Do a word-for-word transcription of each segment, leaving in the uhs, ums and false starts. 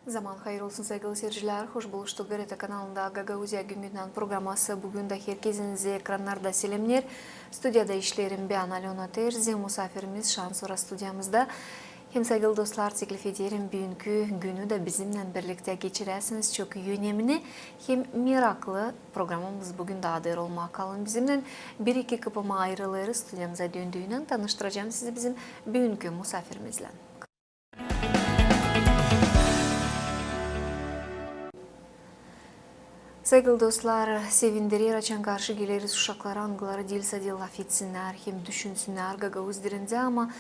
Zaman hayır olsun, saygılı seyircilär. Hoş buluştuk GRT kanalında "Gagauziya gün-gündän" programası. Büün dä herkezinizi ekrannarda selämnêr. Studiyada işleerim bän, Alöna Terzi, musaafirimiz şansora studiyamızda. Hem, saygılı dostlar, teklif ederim, büünkü günü dä bizimnän birliktä geçiräsiniz. Çok önemli hem meraklı programamız büün dä adêr olmaa kalın bizimnän. Bir-iki kıpama ayırılêrız, studiyamıza döndüynän tanıştıracam sizi bizim büünkü musaafirimizlän. Saygılı dostlar, sevindirer, açan karşı geleriz uşaklara, angıları diil sade lafetsinnär hem düşünsünnär gagauz dilindä, ama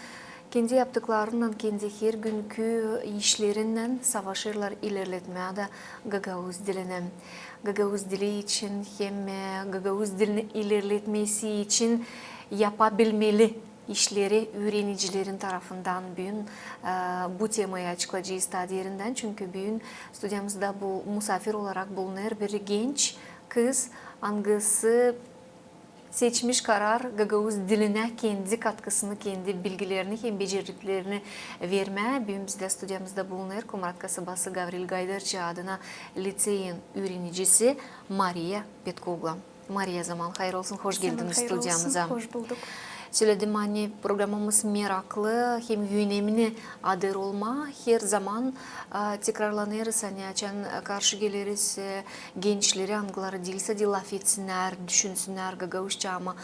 kendi yaptıklarınnan, kendi hergünkü işlerinnän savaşêrlar ilerletmää dä gagauz dilini. Gagauz dili için hem, e, gagauz dilini ilerletmesi için yapabilmeli işleri üürenicilerin tarafından büün, e, bu temayı açıklayacez taa derindän, çünkü büün studiyamızda bu musaafir olarak bulunêr bir genç kız, angısı seçmiş karar gagauz dilinä kendi katkısını, kendi bilgilerini hem beceriklerini vermää. Büün bizdä studiyamızda bulunêr Komrat kasabası Gavril Gaydarçı adına liţeyin üürenicisi Mariya Petkugla. Mariya, zaman hayır olsun, hoş geldin studiyamıza. Zaman hayır olsun, hoş bulduk. Söledim, ani programamız meraklı hem önemli adêr olmaa. Her zaman, a, tekrarlanêrız, ani açan karşı geleriz, e, gençleri, angıları diil sade lafetsinnär, düşünsünnär gagauzça, ama,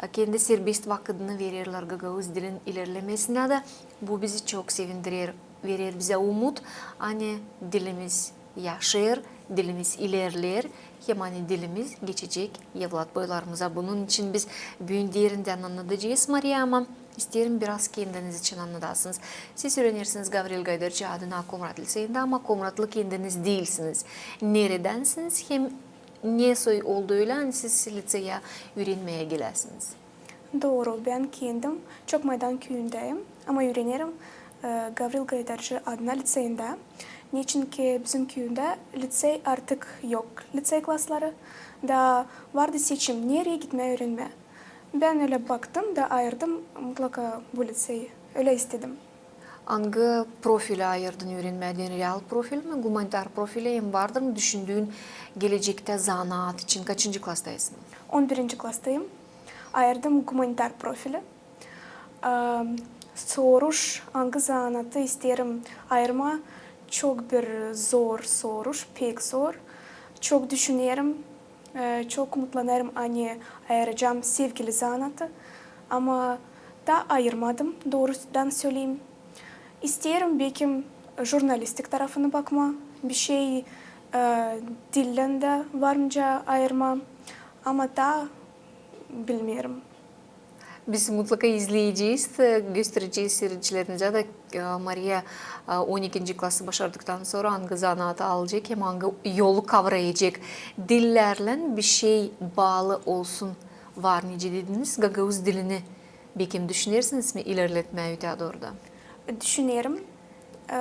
a, kendi serbest vakıdını vererlär gagauz dilin ilerlemesinä dä. Bu bizi çok sevindirer, verer bizä umut, ani dilimiz yaşêêr, dilimiz ilerleer, hem ani dilimiz geçecek evlatboylarımıza. Bunun için biz büün derindän annadacez, Mariya, ama isteerim biraz kendiniz için annadasınız. Siz üürenersiniz Gavril Gaydarçı adına Komrat liţeyindä, ama komratlı kendiniz diilsiniz. Neredänsiniz hem ne soy oldu ölä, ani siz liţeya üürenmää geläsiniz? Dooru, bän kendim Çok Maydan küüyündäyim, ama üürenerim, e, Gavril Gaydarçı adına liţeyindä. Neçinki bizim küüyündä liţey artık yok, liţey klasları, da vardı seçim, nereyi gitmää üürenmää. Bän ölä baktım da ayırdım mutlaka bu liţeyi, ölä istedim. Angı profili ayırdın üürenmää? Real profil mi, gumanitar profili, hem vardır mı düşündüün gelecektä zanaat için? Kaçıncı klastaysın? On birinci klastayım. Ayırdım gumanitar profili. Am, soruş, angı zanaatı isteerim ayırmaa, çok bir zor soruş, pek zor. Çok düşünerim, e, çok umutlanêrım, ani ayıracam sevgili zanaatı. Ama taa ayırmadım, doorudan söleyim. İsteerim, bekim, jurnalistik tarafını bakmaa, bişey, e, dillän dä var nicä ayırmaa. Ama taa bilmeerim. Biz mutlaka izleyecez, e, gösterecez seyircilerimizä dä, e, Mariya, e, on ikinci klası başardıktan sora angı zanaatı alacek hem angı yolu kavrayacek. Dillärlän bişey baalı olsun var nicä dediniz, gagauz dilini bekim düşünersiniz mi ilerletmää ötää dooru da? Düşünerim. E,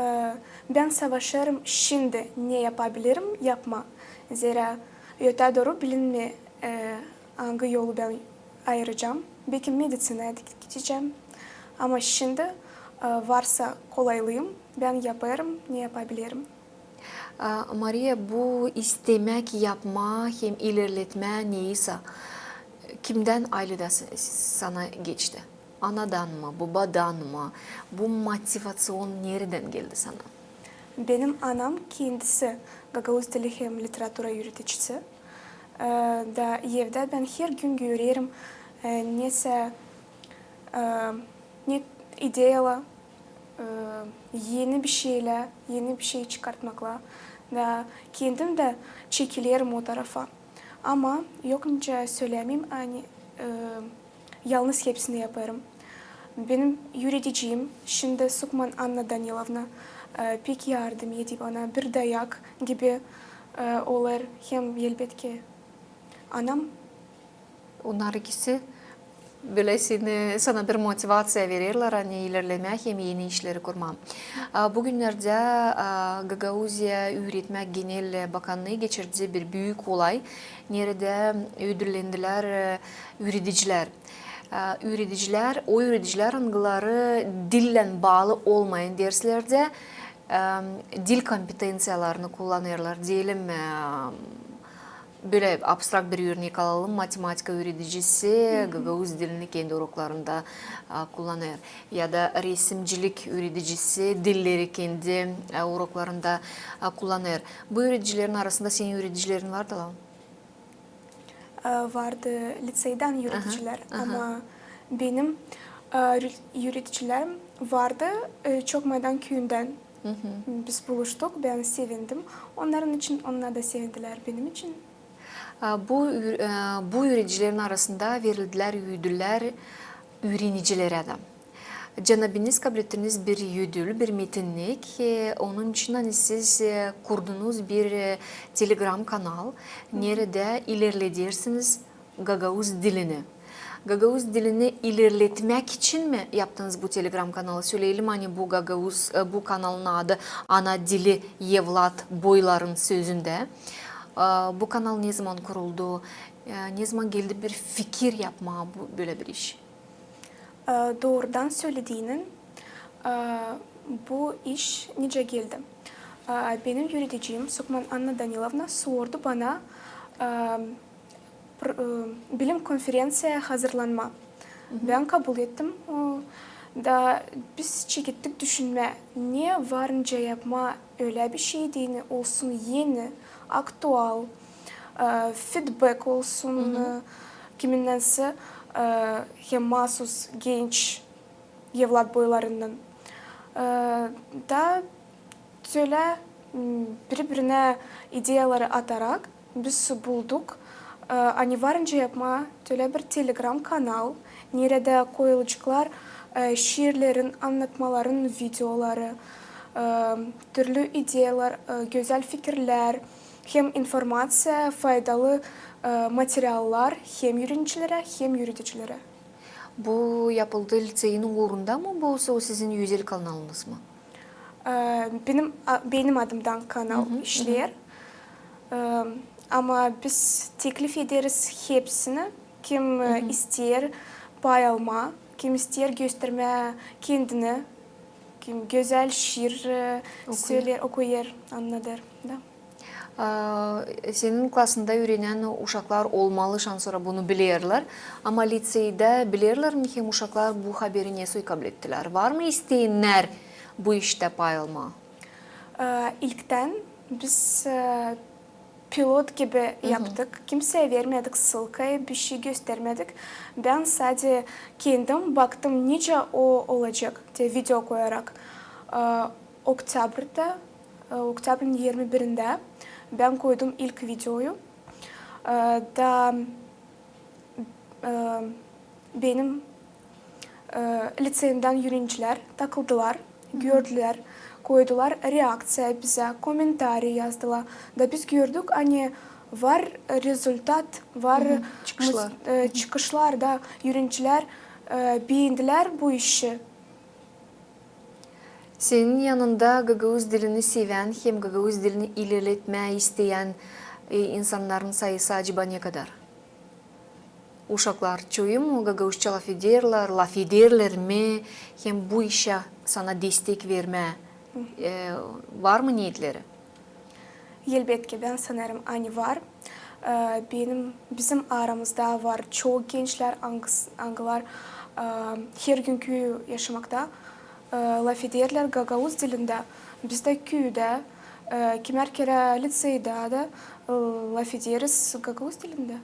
bän savaşêrım şindi, ne yapabilirim yapmaa. Zerä ötää dooru bilinmeer, e, angı yolu bän ayıracam. Bekim mediţinaya da gidecäm. Ama şindi, e, varsa kolaylığım, bän yapêrım, ne yapabilirim. A, Mariya, bu istemäk yapmaa hem ilerletmää neysä, kimdän ayledä s-, sana geçti? Anadan mı, bobadan mı? Bu motivaţion neredän geldi sana? Benim anam kendisi gagauz dili hem literatura üüredicisi. E, da evdä bän hergün görerim, e, nesä, e, ne ideyalar, e, eni bişeylär, eni bişey çıkartmaklar. Da kendim dä çekilerim o tarafa. Ama yok nicä sölämeyim, ani, e, yalnız hepsini yapêrım. Benim üüredicim, şindi Sukman Anna Danilovna, e, pek yardım edi bana, bir dayak gibi, e, olêr hem, elbetki, anam. Onnar ikisi bölä seni, sana bir motivaţiya vererlär, ani ilerlemää hem eni işleri kurmaa. A, bugünnerdä, a, Gagauziya üüretmää genel bakannıı geçirdi bir büük olay, neredä ödüllendilär, e, üüredicilär. A, üüredicilär, o üüredicilär, angıları dillän baalı olmayın derslerdä, e, dil kompetenţiyalarını kullanêrlar, deyelim, e, bölä abstrakt bir örnek alalım, matematika üüredicisi gagauz dilini kendi uroklarında, e, kullanêr. Ya da resimcilik üüredicisi dilleri kendi, e, uroklarında, e, kullanêr. Bu üüredicilerin arasında senin üüredicilerin vardı la? E, vardı liţeydan üüredicilär, ama benim, e, üüre-, üüredicilerim vardı, e, Çok Maydan küüyündän. Biz buluştuk, bän sevindim onnarın için, onnar da sevindilär benim için. E, bu üür-, e, bu üüredicilerin arasında verildilär üüdüllär üürenicilerä dä. Cenabiniz kabletiniz bir üüdül, bir metinnik, e, onun için, ani siz, e, kurdunuz bir, e, Telegram kanal, neredä ilerledersiniz gagauz dilini. Gagauz dilini ilerletmäk için mi yaptınız bu Telegram kanalı? Söleyelim, ani bu gagauz, e, bu kanalın adı Ana dili evlat boyların sözündä. E, bu kanal nezaman kuruldu? E, nezaman geldi bir fikir yapmaa bu, bölä bir iş? E, doorudan sölediiniz, e, bu iş nicä geldi? E, benim üüredicim Sukman Anna Danilovna sordu bana, e, pr-, e, bilim konferenţiyaya hazırlanmaa. Bän kabul ettim. O, da biz çekettik düşünmää, ne var nicä yapmaa ölä bir şey deyni olsun eni, aktual, e, feedback olsun, e, kimindänsä, e, hem maasuz genç evlat boylarından. E, da tölä, m, biri-birinä ideyaları atarak biz bulduk, e, ani var nicä yapmaa tölä bir Telegram kanal, neredä koyulaceklar, e, şiirlerin, annatmaların videoları, e, türlü ideyalar, e, gözäl fikirlär, hem informaţiya, faydalı, e, materiallar hem üürenicilerä, hem üüredicilerä. Bu yapıldı liţeyin uurunda mı, bu o sizin özel kanalınız mı? E, benim, a, benim adımdan kanal işleer. E, ama biz teklif ederiz hepsinä, kim, e, isteer pay almaa, kim isteer göstermää kendini, kim gözäl şiir, e, söleer, okuyêr, annadêr. Da. A, senin klasında üürenän uşaklar olmalı şansora bunu bilerlär. Ama liţeydä bilerlär mi hem uşaklar bu haberi nesoy kablettilär? Var mı isteennär bu iştä pay almaa? A, ilktän biz, e, pilot gibi yaptık. Kimseyä vermedik ssılkayı, bişey göstermedik. Bän sade kendim baktım, nicä o olacek, te video koyarak. A, oktyabrda, e, oktyabrın irmi birindä bän koydum ilk videoyu. E, da, e, benim, e, liţeyimdän üürenicilär takıldılar, gördülär, koydular reakţiya bizä, komentariy yazdılar. Da biz gördük, ani var rezultat, var çıkışlar. E, çıkışlar da üürenicilär, e, beendilär bu işi. Senin yanında gagauz dilini sevän hem gagauz dilini ilerletmää isteyän, e, insannarın sayısı acaba ne kadar? Uşaklar çoyu mu gagauzça lafederlär, lafederlär mi hem bu işä sana destek vermää, e, var mı neetleri? Elbetki, bän sanêrım, ani var. E, benim, bizim aramızda var çok gençlär, angılar, e, hergünkü yaşamakta, e, lafederlär gagauz dilindä. Bizdä küüdä, e, kimär kerä liţeydä dä, e, lafederiz gagauz dilindä.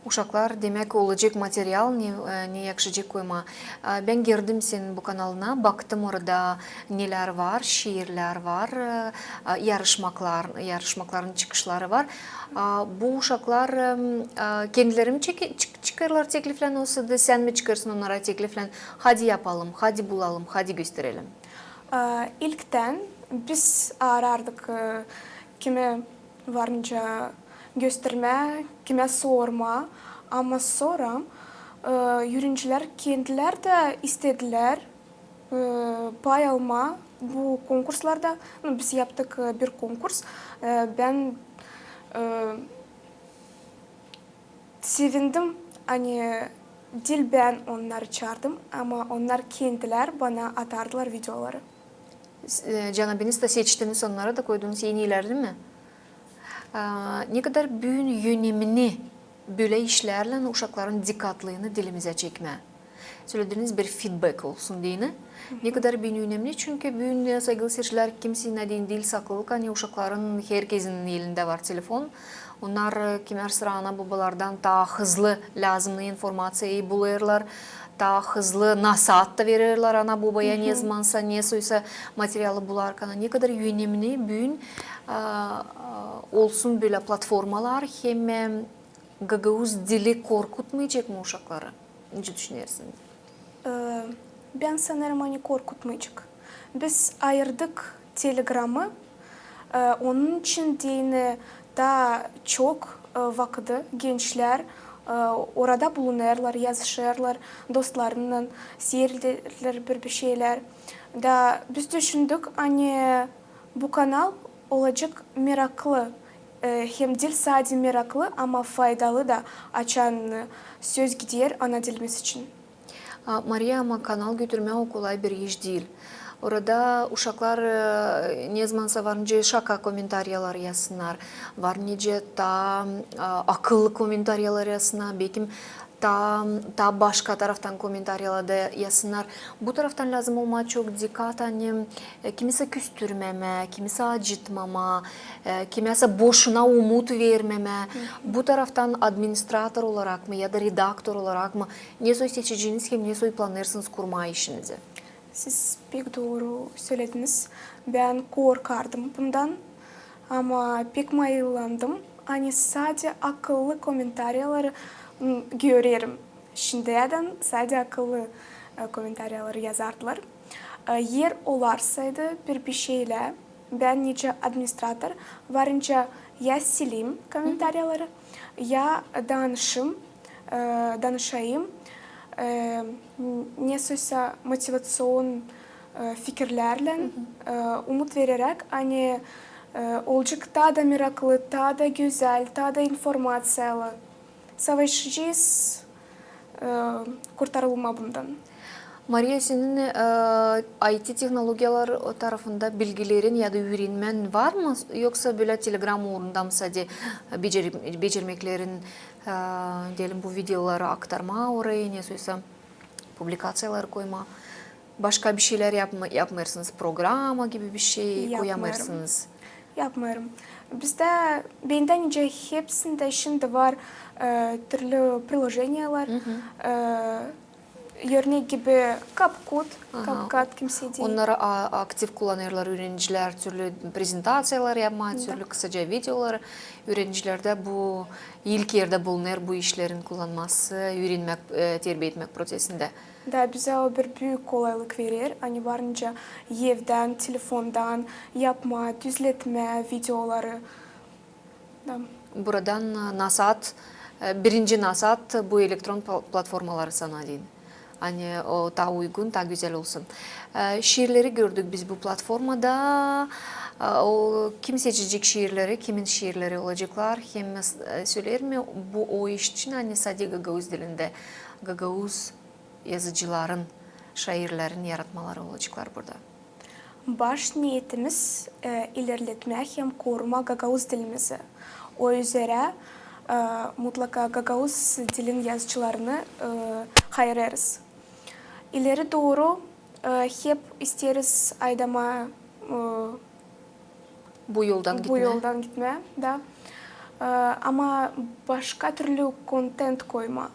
Uşaklar, demäk, olacek material, ne, e, ne yakışacek koymaa. E, bän girdim senin bu kanalına, baktım orada nelär var, şiirlär var, e, e, yarışmaklar, yarışmakların çıkışları var. A, bu uşaklar, e, e, kendileri mi çeke-, çık-, çıkêrlar tekliflän, osa da sän mi çıkêrsın onnara tekliflän, hadi yapalım, hadi bulalım, hadi gösterelim? E, ilktän biz aarardık, e, kimi var nicä göstermää, kimä sormaa. Ama sora, e, üürenicilär kendilär dä istedilär, e, pay almaa bu konkurslarda. Nu, biz yaptık, e, bir konkurs. E, bän, e, sevindim, ani diil bän onnarı çaardım, ama onnar kendilär bana atardılar videoları. E, canabınız da seçtiniz onnarı da koydunuz enileri, diil mi? A, ne kadar büün önemni bölä işlärlän uşakların dikkatlığını dilimizä çekmää. Sölediniz, bir feedback olsun deyni. Ne kadar büün önemni, çünkü büün, e, saygılı seyircilär, kimseyninkän diil saklılık, ani uşakların herkezin elindä var telefon. Onnar, e, kimär sıra ana-bobalardan taa hızlı lääzımnı informaţiyayı bulêrlar, taa hızlı nasaat da vererlär ana-bobaya, ne zamansa, ne soysa materialı bularkana. Ne kadar önemni büün, a, a, olsun bölä platformalar, hem, e, gagauz dili korkutmayacek mı uşakları? Nicä düşünersin? E, bän sanêrım, ani korkutmayacek. Biz ayırdık Telegramı, e, onun için deyni taa çok, e, vakıdı gençlär, e, orada bulunêrlar, yazışêrlar dostlarınnan, siirlär bir-bir şeylär. Da biz düşündük, ani bu kanal olacek meraklı, e, hem diil sade meraklı, ama faydalı da, açan, e, söz gider ana dilimiz için. A, Mariya, ama kanal götürmää o kolay bir iş diil. Orada uşaklar, e, ne zamansa var nicä şaka komentariyaları yazsınnar, var nicä taa, a, akıllı komentariyaları yazsınnar, bekim taa, taa başka taraftan komentariyaları da yazsınnar. Bu taraftan lääzım olmaa çok dikkat, ani, e, kimisä küstürmemää, kimisä acıtmamaa, e, kimisä boşuna umut vermemää. Bu taraftan administrator olarak mı ya da redaktor olarak mı, ne soy seçeceniz hem ne soy planêêrsınız kurmaa işinizi? Siz pek dooru sölediniz. Bän korkardım bundan, ama pek mayıllandım, ani sade akıllı komentariyaları, m, görerim. Şindiyädän sade akıllı, e, komentariyaları yazardılar. E, eer olarsaydı bir, bir şeylär, bän nicä administrator varınca ya sileyim komentariyaları, ya danışım, e, danışayım, e, ne soysa motivaţion, e, fikirlärlän, e, umut vereräk, ani, e, olacek taa da meraklı, taa da gözäl, taa da informaţiyalı. Savaşacez, e, kurtarılmaa bundan. Mariya, senin, e, I T tehnologiyalar tarafında bilgilerin ya da üürenmän var mı? Yoksa bölä Telegram uurunda mı sade becer-, becermeklerin, e, deyelim, bu videoları aktarmaa orayı, ne soysa publikaţiyaları koymaa? Başka bir şeylär yapma-, yapmêêrsınız, programa gibi bir şey koyamêêrsınız? Yapmêêrım. Bizdä, bendä nicä hepsindä şindi var, e, türlü priloženiyalar, e, örnek gibi CapCut, CapCut kimsey deyni. Onnarı a-, aktiv kullanêrlar üürenicilär, türlü prezentaţiyalar yapmaa, türlü kısaca videoları. Üürenicilerdä bu ilk erdä bulunêr bu işlerin kullanması, üürenmäk, e, terbiä etmäk proţesindä. Da, bizä o bir büük kolaylık verer, ani var nicä evdän, telefondan yapmaa, düzletmää videoları. Da. Buradan, e, nasaat, e, birinci nasaat bu elektron pla-, platformaları sana deyni. Ani o taa uygun, taa gözäl olsun. E, şiirleri gördük biz bu platformada. E, o, kim seçecek şiirleri, kimin şiirleri olaceklar, hem, e, söleer mi bu o iş için, ani sade gagauz dilindä, gagauz yazıcıların, şairlerin yaratmaları olaceklar burada? Baş neetimiz, e, ilerletmää hem korumaa gagauz dilimizi. O üzerä, e, mutlaka gagauz dilin yazıcılarını, e, hayırêrız. İleri dooru, e, hep isteeriz aydamaa, e, bu yoldan gitmää, da. E, ama başka türlü kontent koymaa.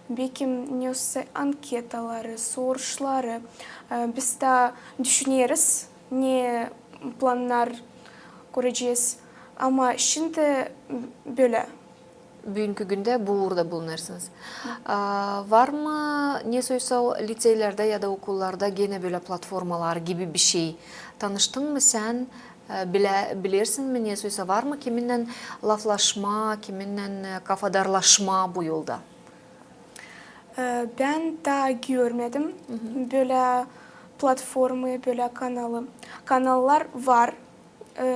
Bekim nesä anketaları, soruşları. E, biz taa düşüneriz, ne plannar kurecez. Ama şindi bölä. Büünkü gündä bu uurda bulunêrsınız. A, var mı, nesoysa, liţeylerdä ya da okullarda genä bölä platformalar gibi bir şey? Tanıştın mı sän, e, bilä-, bilersin mi, nesoysa, var mı kiminnän laflaşmaa, kiminnän, e, kafadarlaşmaa bu yolda? E, bän taa görmedim bölä platformayı, bölä kanalı. Kanallar var, e,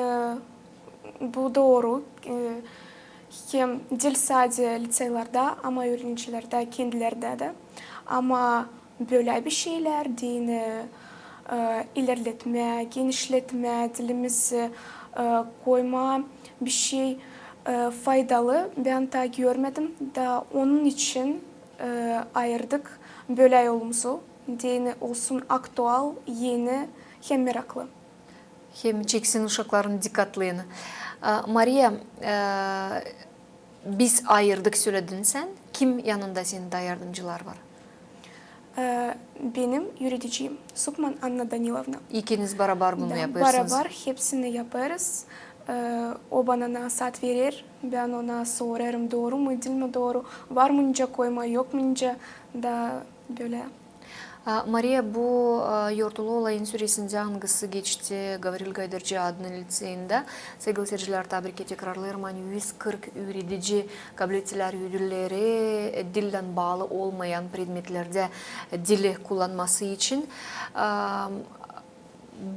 bu dooru. E, hem diil sade liţeylerdä, ama üürenicilerdä kendilerdä dä. Ama bölä bir şeylär deyni, e, e, ilerletmää, genişletmää dilimizi, e, koymaa bişey, e, faydalı bän taa görmedim. Da onun için, e, ayırdık bölä yolumuzu, deyni olsun aktual, eni hem meraklı. Hem çeksin uşakların dikkatlıını. E, Mariya, e, biz ayırdık, söledin sän. Kim yanında senin taa yardımcılar var? E, benim üüredicim Sukman Anna Danilovna. İkiniz barabar bunu yapêrsınız? Barabar hepsini yapêrız. E, o bana nasaat verer, bän ona sorêrım, dooru mu, diil mi dooru, var mı nicä koymaa, yok mu nicä, da bölä. A, Mariya, bu, a, yortulu olayın süresindä, angısı geçti Gavril Gaydırcı adlı liţeyindä, saygılı siircilär, taa bir kerä tekrarlêêrım, ani üz kırk üüredici kablettilär ödülleri, e, dillän baalı olmayan predmetlerdä, e, dili kullanması için. A,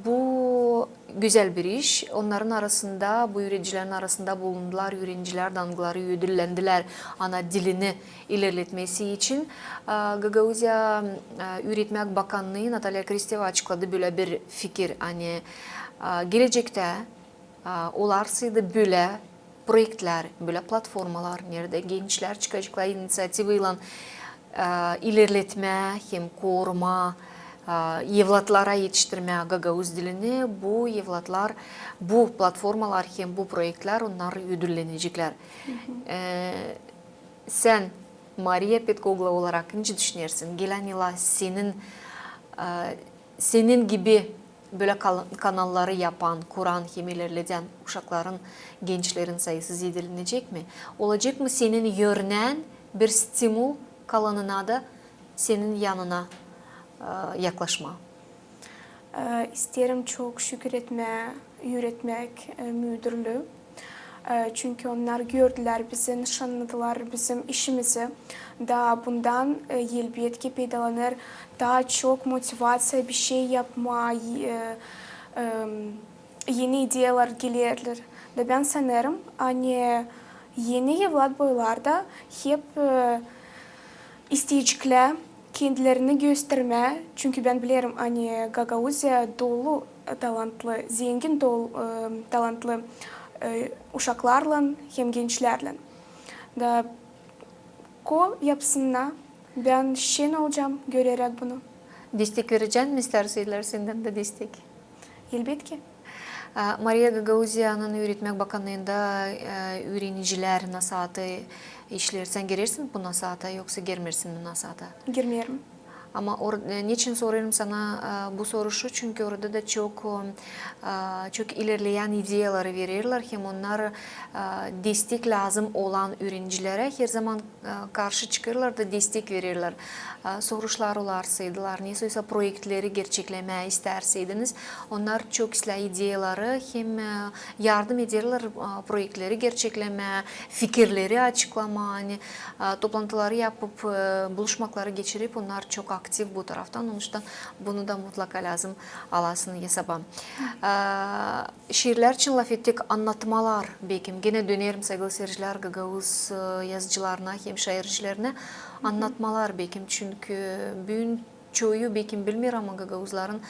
bu gözäl bir iş. Onnarın arasında, bu üüredicilerin arasında bulundular üürenicilär dä, angıları ödülländilär ana dilini ilerletmesi için. A, Gagauziya, a, üüretmäk bakannıı Natalya Kristeva açıkladı bölä bir fikir, ani, a, gelecektä, a, olarsaydı bölä proektlär, bölä platformalar, neredä gençlär çıkaceklar iniţiativaylan, a, ilerletmää hem korumaa, a, evlatlara etiştirmää gagauz dilini, bu evlatlar, bu platformalar hem bu proektlär, onnar ödüllänecekler. E, sän, Mariya Petkoglu olarak, nicä düşünersin, gelän yıla senin, e, senin gibi bölä kal-, kanalları yapan, kuran hem ilerledän uşakların, gençlerin sayısı zeedelenecek mi? Olacek mı senin örnän bir stimul kalanına da senin yanına, e, yaklaşmaa? E, isteerim çok şükür etmää üüretmäk, e, müdürlüü. E, çünkü onnar gördülär bizi, nışannadılar bizim işimizi. Da bundan, e, elbetki, peydalanêr taa çok motivaţiya bişey yapmaa, e, em, eni ideyalar gelerlär. Da bän sanêrım, ani eni evlat boylar da hep, e, isteyeceklär kendilerini göstermää, çünkü bän bilerim, ani Gagauziya dolu, e, talantlı, zengin dolu, e, talantlı, e, uşaklarlan hem gençlärlän. Da ko yapsınnar, bän şen olacam göreräk bunu. Destek verecän mi, istärsä sendän dä destek? Elbetki. A, Mariya, Gagauziyanın üüretmäk bakannıında, e, üürenicilär nasaatı işleer. Sän girersin bu nasaata, yoksa girmersin bu nasaata? Girmeerim. Ama or-, e, neçin sorêrım sana, e, bu soruşu? Çünkü orada da çok, e, çok ilerleyän ideyaları vererlär, hem onnar, e, destek lääzım olan üürenicilerä herzaman e, karşı çıkêrlar da destek vererlär. E, soruşlar olarsaydılar, nesoysa proektleri gerçeklemää istärseydiniz, onnar çok islää ideyaları hem, e, yardım ederlär, e, proektleri gerçeklemää, fikirleri açıklamaa, ani, e, toplantıları yapıp, e, buluşmakları geçirip, onnar çok aktiv bu taraftan. Onuştan bunu da mutlaka lääzım alasın esaba. E, Şiirlär için lafettik, annatmalar, bekim, genä dönerim, saygılı siircilär, gagauz, e, yazıcılarına hem şaircilerinä. Annatmalar, bekim, çünkü büün çoyu, bekim, bilmeer, ama gagauzların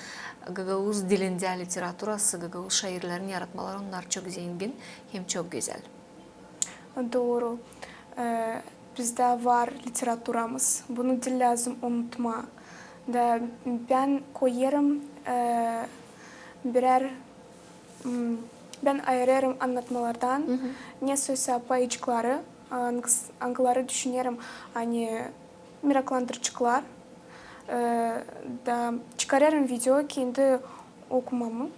gagauz dilindä literaturası, gagauz şairlerin yaratmaları, onnar çok zengin hem çok gözäl. Dooru. E, bizdä var literaturamız. Bunu diil lääzım unutmaa. Da bän koyêrım, e, birär, m, bän ayırêrım annatmalardan nesoysa payıcıkları, angıları düşünerim, ani meraklandıraceklar. E, da çıkarêrım video kendi okumamı.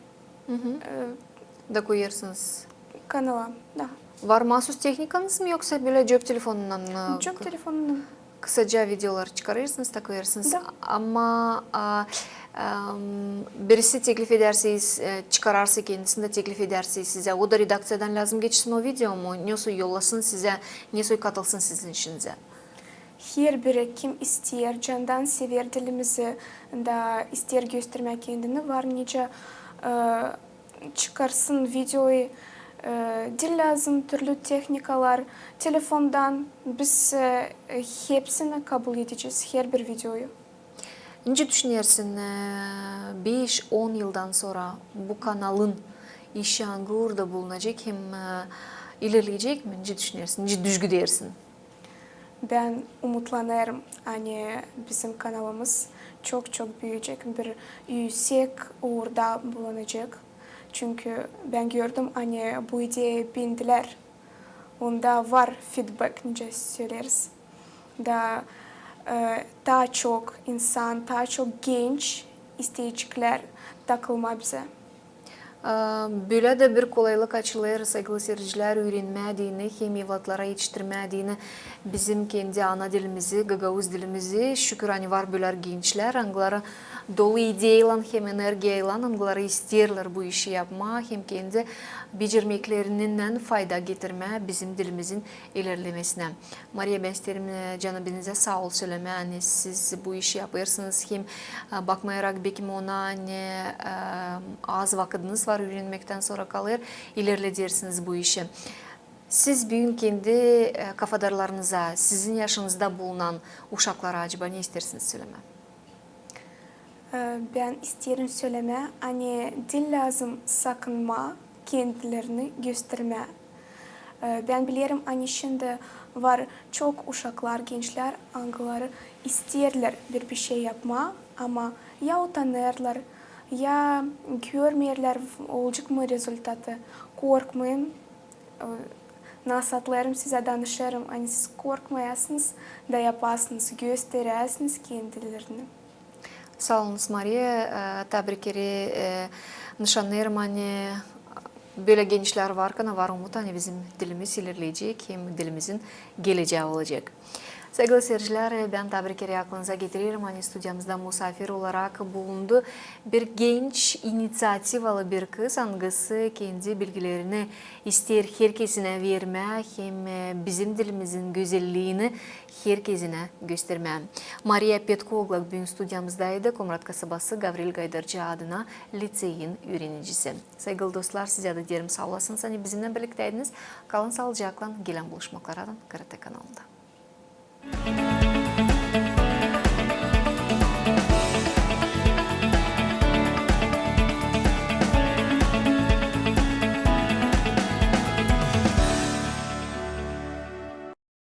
E, da koyêrsınız kanala, da. Var maasus tehnikanız mı, yoksa bölä cep telefonundan, e, cep telefonundan kısaca videoları çıkarêrsınız, da koyêrsınız? Da. Ama, a, em, birisi teklif edärse, e, çıkararsa kendisini dä teklif edärse sizä, o da redakţiyadan lääzım geçsin o video mu? Nesoy yollasın sizä, nesoy katılsın sizin işinizä? Herbiri, kim isteer, candan sever dilimizi da isteer göstermää kendini, var nicä, e, çıkarsın videoyu, e, diil lääzım türlü tehnikalar, telefondan, biz, e, hepsini kabul edecez, herbir videoyu. Nicä düşünersin, e, beş-on yıldan sora bu kanalın işi angı uurda bulunacek hem, e, ilerleyecek mi? Nicä düşünersin, nicä düzgü deersin? Bän umutlanêrım, ani bizim kanalımız çok-çok büüyecek, bir üüsek uurda bulunacek. Çünkü bän gördüm, ani bu ideya beendilär. Onda var fidbek, nicä söleeriz. Da, e, taa çok insan, taa çok genç isteyeceklär takılmaa bizä. E, bölä dä bir kolaylık açılêr, saygılı siiredicilär, üürenmää deyni hem evlatlara etiştirmää deyni bizim kendi ana dilimizi, gagauz dilimizi. Şükür, ani var bölä gençlär, angıları dolu ideyaylan hem energiyaylan, angıları isteerlär bu işi yapmaa hem kendi becermeklerinnän fayda getirmää bizim dilimizin ilerlemesinä. Mariya, bän isteerim, e, canı benizä saa ol sölemää, ani siz bu işi yapêrsınız hem, e, bakmayarak bekim ona, ani, e, az vakıdınız var, üürenmektän sora kalêr, ilerledersiniz bu işi. Siz büün kendi, e, kafadarlarınıza, sizin yaşınızda bulunan uşaklara acaba ne isteersiniz sölemää? E, bän isteerim sölemää, ani diil lääzım sakınmaa kendilerini göstermää. E, bän bilerim, ani şindi var çok uşaklar, gençlär, angıları isteerlär bir, bir şey yapmaa, ama ya utanêrlar, ya görmeerlär, olacek mı rezultatı. Korkmayın, e, nasaatlarım sizä, danışêrım, ani siz korkmayasınız da yapasınız, gösteräsiniz kendilerini. Saa olunuz, Mariya. E, taa bir kerä, e, nışannêêrım, ani bölä gençlär varkan, var umut, ani bizim dilimiz ilerleyecek hem dilimizin gelecää olacek. Saygılı siiredicilär, bän taa bir kerä aklınıza getirerim, ani studiyamızda musaafir olarak bulundu bir genç, iniţiativalı bir kız, angısı kendi bilgilerini isteer herkezinä vermää hem, e, bizim dilimizin gözelliini herkezinä göstermää. Mariya Petkogla büün studiyamızdaydı, Komrat kasabası Gavril Gaydarcı adına liţeyin üürenicisi. Saygılı dostlar, sizä dä deerim saa olasınız, ani bizimnän birliktäydiniz. Kalın saalıcaklan, gelän buluşmaklara dän G R T kanalında.